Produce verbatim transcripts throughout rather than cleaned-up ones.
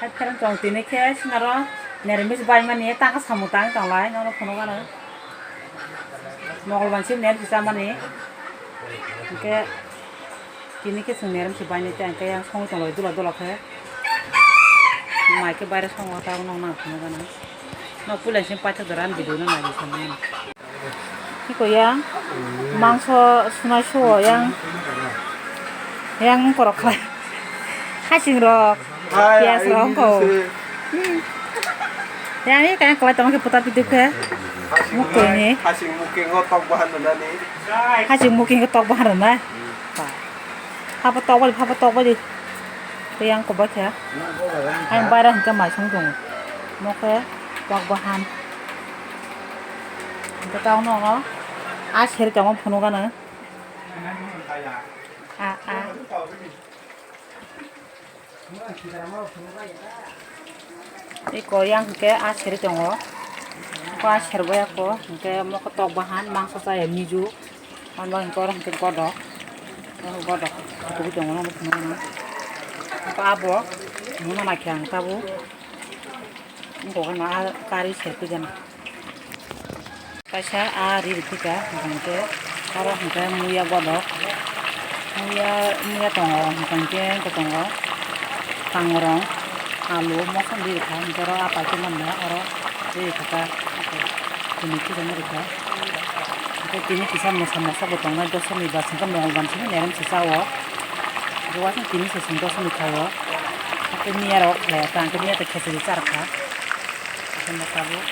Hai pherang tong tini khe sinaro neramis baimani tangka samung tang tonglai nono phunukgano. Mongol mansi neramis chamani. Hingke tini khe chwng neramis bainai tei hingke yang songwi tonglai dula dula khe. Mai khe baire songo tabuk nong nang phunukgano. Nok puila sini paithak dora ani video no nai samani. Iko yang mangso sunai suo yang, yang korok khlai. Hasing rok, piyas rok wngkho. Yang ini kaya khlai tongkhe putar pidip khe. Mukoi ni. Hasing muking o tok bahan rwnani. Hasing muking o tok bahan rwnai. Habo tok bali, habo tok bali. Yang kobai khe. Ang baira hingke mai song tongo. Mokhe tok bahan. Hingke tamo no, a seri tongma phunukgano. A, a. Iko yang hingke a seri tongo. Ko a serbo ya ko, hingke mokhe tok bahan, mangso chaya miju. Ano hingke oro hingke godok. Oro godok. Kubi tongo, no phunukgano. Ko abo, muna naikhe ang tabuk. Wngkha na kari serpi gana. Kaisa a ri rikha hingke oro hingke muya godok. Muya, muya tongo hingke tongo. Tangrong, alu, mosok ri rikha hingke oro a paikhe nang maya oro ri rikha. Tini kisa no rikha. Hingke tini kisa moso moso bo tongnai doso ni bus hingke mongol bansi nai rem se cha o. Hingke wasing tini se sing doso ni kha o. Hingke miya rok khlai kha hingke miya tei khechari cha rwkha. Hingke tabuk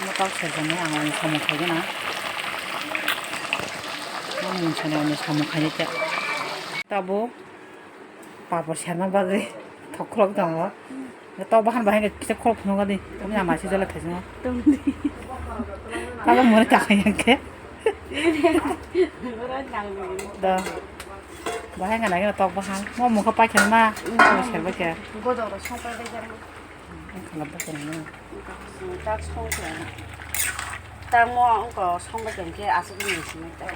motok serjani ang ani samung khaigena. Ang mungsa ni ani samung khainai khe. Tabuk. Papor serna bagwi thok khulok tongo. Tok bahan bahai kisa khulok phunukgo di. Tamo ya masi jala thajima. Tamo mori takai yang khe. Da. Bahai ngana gina tok bahan. Mo mukha paikha ma. Mo serba khe. Godok rok song pai bai jang. Ang khala bakha nang. Tak song khe. Tak mo ang ko song bai khe asuk ni sini tak.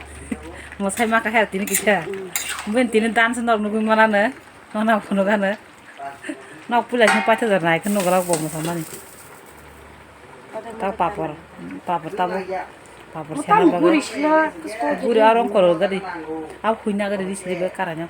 Mo sai ma ka her tini kisa. Ben tini dan se nok nugui mana ne. Mana phunukgano. Nok puila sini paithak jar nai khe nuglak bo mwsamani. Ta papor, papor tabo. Papor sena bagwi. Guri aro korol gadi. Ab huina gadi risiri bai karaina.